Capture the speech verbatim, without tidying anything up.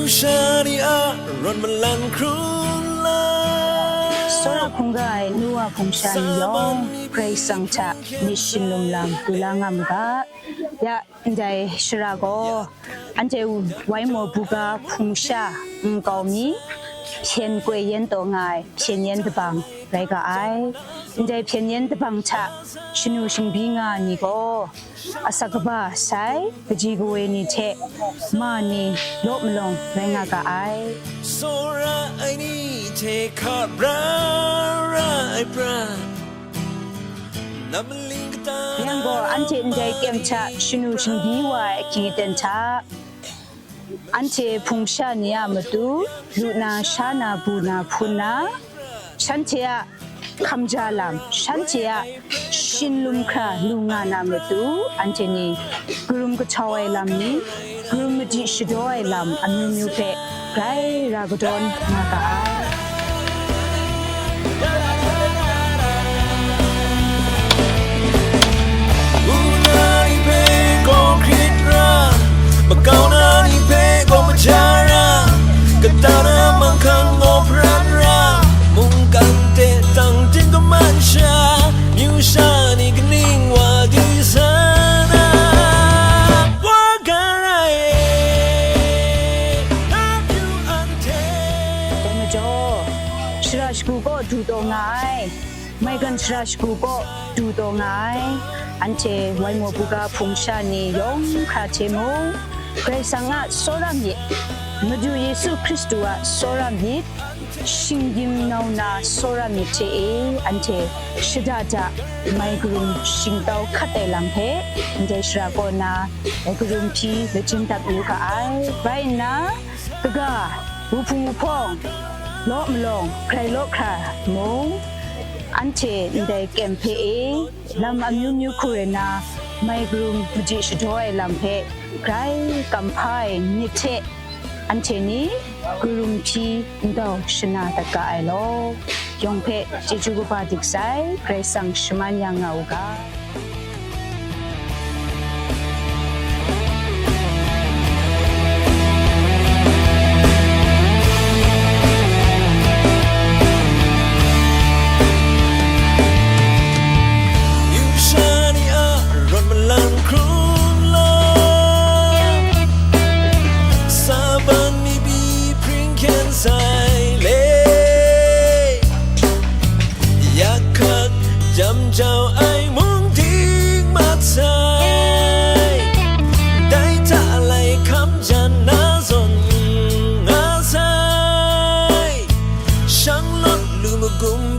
Sha ni a ron malan hkrun la. Tsawra hkungga ai nu wa hpung sha ni yawng, Karai Kasang hta myit shinlum lam du la nga mu ga. Ya, ndai shara gaw, anhte Waimaw buga hpung sha nkau mi, hpyen koi yen taw nga ai hpyen yen dabang rai ga ai. Ndai hpyen yen dabang hta shanu shingbyi nga ai ni gaw, asak kaba sai, kaji kawe ni hte ma ni law malawng rai nga ga ai. Tsawra ai ni hte hkap ra ra ai prat, na maling kata yang gaw, anhte ndai kyem hta shanu shingbyi wa ai ahkying aten hta, anhte hpung sha ni a matu, lu na, sha na, bu na, hpun na, shanhte a hkamja lam, shanhte a shinlum hkra lu nga na matu, anhte ni karum kahtau ai lam ni, karum madi shadaw ai lam amyu myu hpe grai ra kadawn nga ga ai. Wuna ni hpe gaw hkrit ra, makau na ni hpe gaw maja ra, kata na manghkang gaw pran ra, mungkan hte tang ting kaman sha, myu sha ni kaning wa di sa na, wa ga rai e, na pyu anhte. Dai majaw, shara shagu kaw du taw nga ai, maigan shara shagu kaw du taw nga ai, anhte Waimaw buga hpung sha ni yawng hkra hte mung, Karai Kasang a tsawra myit, Madu Yesu Hkristu a tsawra myit, shinggyim nau na tsawra myit hte e, anhte shada da mai karum shingtau hkat ai lam hpe, ndai shara kaw na, karum hpyi lajin dap yu ga ai. Rai nna, kaga, wuhpung wuhpawng, law malawng, grai law hkra mung, anhte ndai kyem hpe e, lam amyu myu hku rai na, mai karum madi shadaw ai lam hpe grai kamhpa ai myit hte, anhte ni karum hpyi ndau shana dat ga ai law, yawng hpe chyeju kaba dik sai, Karai Kasang shaman yang nga u ga. Myu sha ni a rawt malang hkrung law, saban mi pyi hpring hkyen sai le. Yak hkak jam jau ai mung ding mat sai, dai hta lai hkam jan na zawn nga sai, shang lawt lu magum